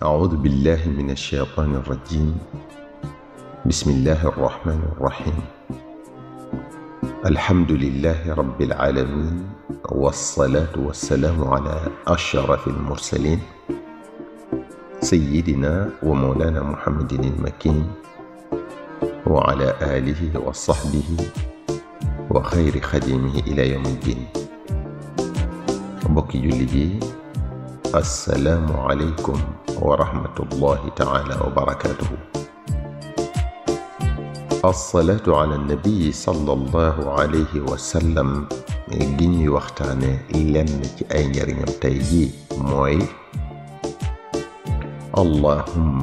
أعوذ بالله من الشيطان الرجيم. بسم الله الرحمن الرحيم. الحمد لله رب العالمين، والصلاة والسلام على أشرف المرسلين سيدنا ومولانا محمد المكين وعلى آله وصحبه وخير خديمه إلى يوم الدين. بوكي جولي، السلام عليكم ورحمة الله تعالى وبركاته. الصلاة على النبي صلى الله عليه وسلم جيني وقتاني لن أي njariñam tey jii mooy اللهم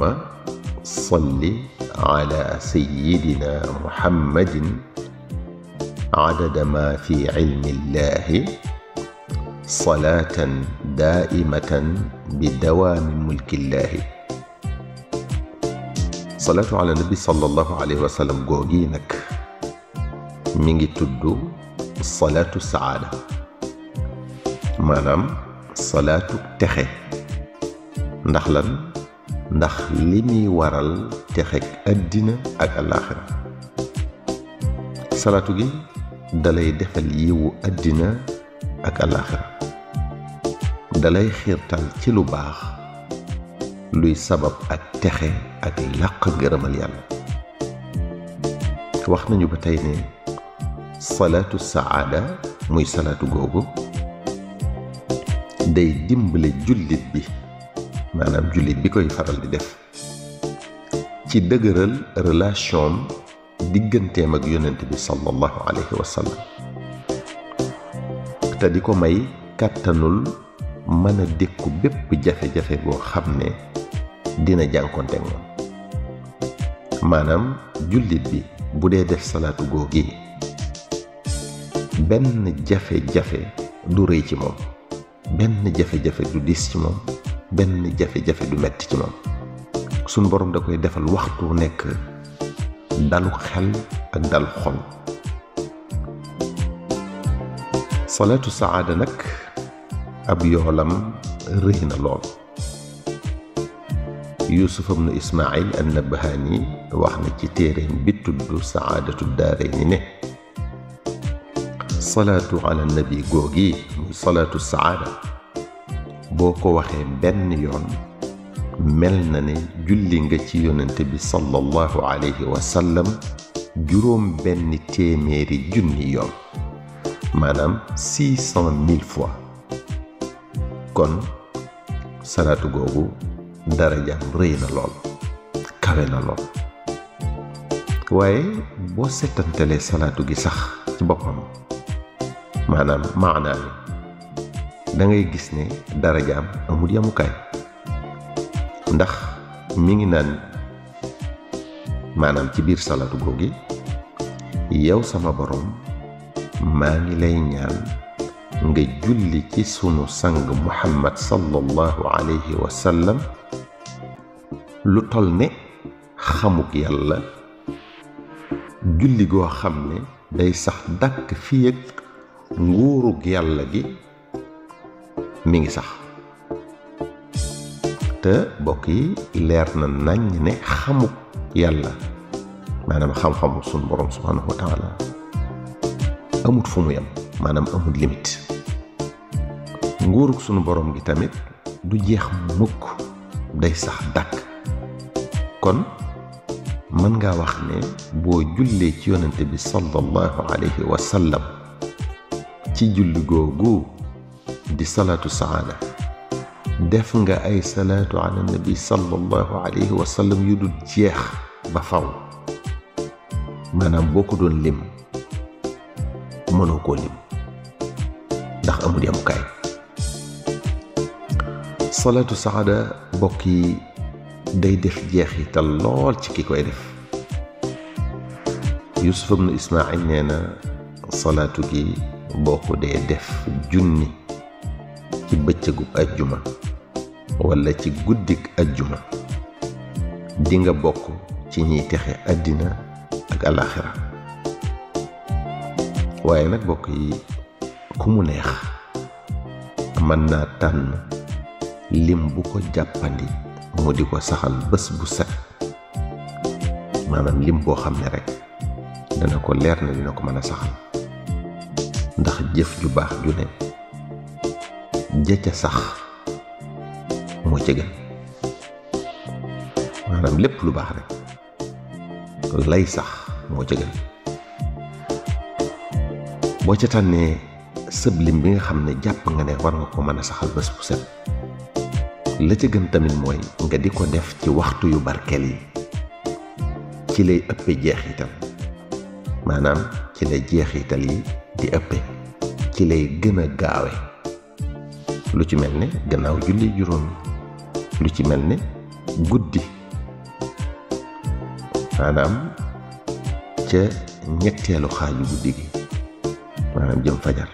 صل على سيدنا محمد عدد ما في علم الله صلاة دائمة بدوام ملك الله. صلاة على النبي صلى الله عليه وسلم جوجينك مينغي تدو صلاة السعادة، مانام صلاة تخي. ndax lan؟ ndax limi waral texek adina ak alakhirah. salaatu gi dalay defal yiwu adina ak alakhirah, dalay xiirtal ci lu baax luy sabab ak texe ak làq ngërëmal yàlla. wax nañu ba tey ne salaatu saada muy salaatu googu day dimbale jullit bi, maanaam jullit bi koy faral di def, ci dëgëral relation digganteem ak yonent bi sallallahu alayhi wa sallam, te di ko may kàttanul mën a dékku bépp jafe-jafe boo xam ne dina jànkonte moom. maanaam jullit bi bu dee def salaatu googi benn jafe-jafe du rëy ci moom, benn jafe-jafe du diis ci moom, benn jafe-jafe du metti ci moom. suñ borom da koy defal waxtu nekk dalu xel ak dalu xol. salaatu saada nag ab yoolam rëy na lool. Yuusuf ibnu Ismaayil an-Nabhaani wax na ci téereem bi tudd Saadatu Daarayni ne salaatu ala nabi googi muy salaatu saada boo ko waxee benn yoon mel na ne julli nga ci yonente bi sallallahu alayhi wa sallam juróom benn téeméeri junni yoon, maanaam 600,000 fois. kon salaatu googu darajaam rëy na lool, kawe na lool. waaye boo setantalee salaatu gi sax ci boppam, maanaam maanaa mi, da ngay gis ne darajaam amul yamukaay. ndax mi ngi naan maanaam ci biir salaatu googi, yow sama borom maa ngi lay ñaan nga julli ci sunu sang Muhammad sallallahu alayhi wa sallam lu tol ne xamuk yàlla, julli goo xam ne day sax dàkk fii ak nguurug yàlla gi mi ngi sax. te bokk yi leer na naññ ne xamuk yàlla, maanaam xam-xamu sunu borom subhanahu wa taala amut fu mu yem, maanaam amut limite. nguurug sunu borom gi tamit du jeex mukk, day sax dàkk. kon mën ngaa wax ne boo jullee ci yonente bi sallallahu alayhi wa sallam ci julli googu di salaatu saada, def nga ay salaatu ala nabi sallallahu alayhi wa sallam yu dul jeex ba faw. maanaam boo ko doon lim mënoo koo lim ndax amul yamukaay. salaatu saada bokk yi day def jeexital lool ci ki koy def. Yuusuf ibnu Ismaayil nee na salaatu gi boo ko dee def junni ci bëccëgub ajjuma walla ci guddik ajjuma di nga bokk ci ñiy texe àddina ak alaxira. waaye nag bokk yi ku mu neex mën naa tànn lim bu ko jàppandi mu di ko saxal bés bu set maanaam lim boo xam ne rek dana ko leer na dina ko mën a saxal ndax jëf ju baax ju ne jëcca sax moo ca gën maanaam lépp lu baax rek lay sax moo ca gën boo ca tànnee sëb lim bi nga xam ne jàpp nga ne war nga ko mën a saxal bés bu set la ca gën tamit mooy nga di ko def ci waxtu yu barkeel yi ci lay ëppe jeexital maanaam ci lay jeexital yi di ëppe ci lay gën a gaawe lu ci mel ne gannaaw julli juróomi lu ci mel ne guddi maanaam ca ñetteelu xaaju guddi gi maanaam jëm fajar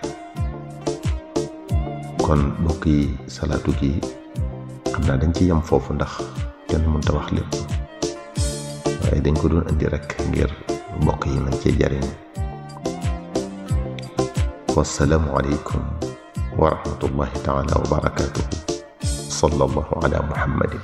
kon mbokk yi salaatu gi xam naa dañ ci yem foofu ndax kenn mënta wax lépp waaye dañ ko doon indi rek ngir mbokk yi mën cee jariñ wassalaamu aleykum wa rahmatullahi taala wa barakatuhu sallallahu ala muhammadin